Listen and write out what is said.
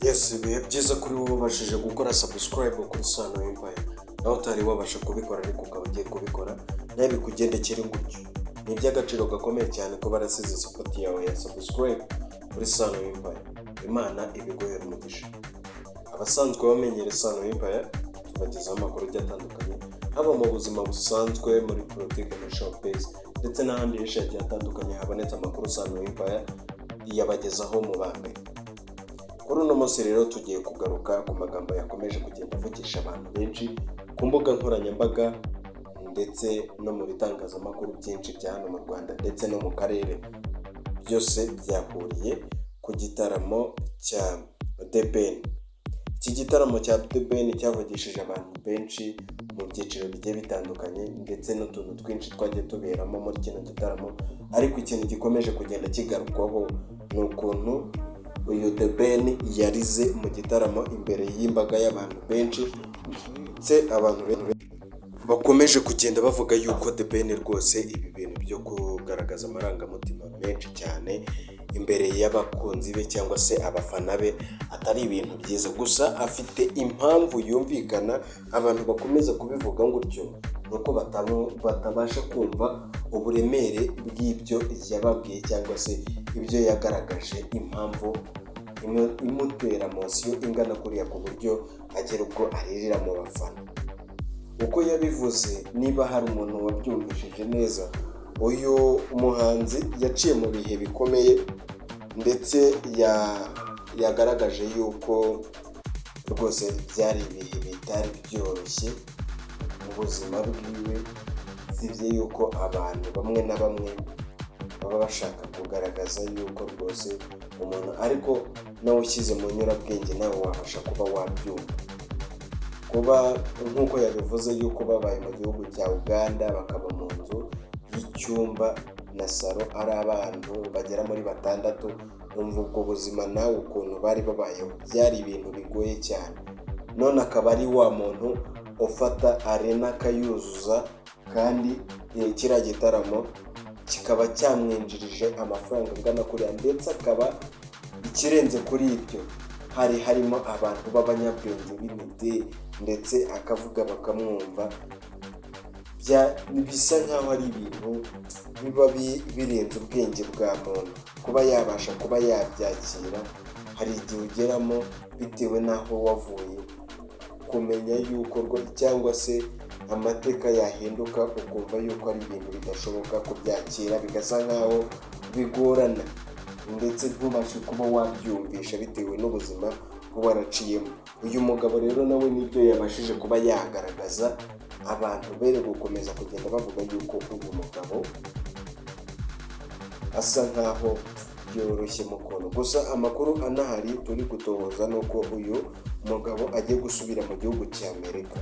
Yes, ibihe byiza kuri wowe wabashije gukora subscribe kuri Sano Empire. Nawe utari wabasha kubikora ariko ukaba ugiye kubikora, nawe bikugendekere gutyo. Ni iby'agaciro gakomeye cyane kuba warasize support yawe ya subscribe kuri Sano Empire. Imana ibiguhere umugisha. Abasanzwe bamenyera Sano Empire, tubagezaho amakuru agiye atandukanye, haba mu buzima busanzwe, muri politiki, muri showbiz, ndetse n'ahandi henshi hagiye hatandukanye habonetse amakuru, Sano Empire iyabagezaho mu ba mbere. Kuri uno munsi rero tugiye kugaruka ku magambo yakomeje kugenda avugisha abantu benshi ku mbuga nkoranyambaga ndetse no mu bitangazamakuru byinshi bya hano mu Rwanda ndetse no mu karere. Byose byahuriye ku gitaramo cya The Ben. Iki gitaramo cya The Ben cyavugishije abantu benshi mu byiciro bigiye bitandukanye, ndetse n'utuntu twinshi twagiye tuberamo muri kino gitaramo, ariko ikintu gikomeje kugenda kigarukwaho ni ukuntu uyu The Ben yarize mu gitaramo imbere y'imbaga y'abantu benshi, ndetse abantu bakomeje kugenda bavuga yuko The Ben rwose ibi bintu byo kugaragaza amarangamutima menshi cyane imbere y'abakunzi be cyangwa se abafana be atari ibintu byiza. Gusa afite impamvu yumvikana. Abantu bakomeza kubivuga gutyo ni uko batabasha kumva uburemere bw'ibyo yababwiye cyangwa se ibyo yagaragaje, impamvu imutera emotion ingana kuriya ku buryo agera ubwo aririra mu bafana. Uko yabivuze, niba hari umuntu wabyumvishije neza, uyu muhanzi yaciye mu bihe bikomeye, ndetse yagaragaje yuko rwose byari ibihe bitari byoroshye mu buzima bwiwe, usibye yuko abantu bamwe na bamwe baba bashaka kugaragaza yuko rwose umuntu, ariko nawe ushyize mu nyurabwenge nawe wabasha kuba wabyumva. Kuba nk'uko yabivuze yuko babaye mu gihugu cya Uganda, bakaba mu nzu y'icyumba na salo ari abantu bagera muri batandatu, umva ubwo buzima nawe ukuntu bari babayeho, byari ibintu bigoye cyane. None akaba ari wa muntu ufata arena akayuzuza, kandi kiriya gitaramo kikaba cyamwinjirije amafaranga angana kuriya, ndetse akaba ikirenze kuri ibyo hari harimo abantu b'abanyabwenge b'imideli, ndetse akavuga bakamwumva. Bisa nk'aho ari ibintu biba birenze ubwenge bwa muntu kuba yabasha kuba yabyakira. Hari igihe ugeramo bitewe n'aho wavuye, kumenya yuko cyangwa se amateka yahinduka, ukumva yuko ari ibintu bidashoboka kubyakira, bigasa nk'aho bigorana, ndetse ntubashe kuba wabyumvisha bitewe n'ubuzima uba waraciyemo. Uyu mugabo rero nawe nibyo yabashije kuba yagaragaza, abantu bere gukomeza kugenda bavuga yuko uyu mugabo asa nkaho yoroshye mu kuntu. Gusa amakuru anahari turi gutohoza ni uko uyu mugabo agiye gusubira mu gihugu cya Amerika.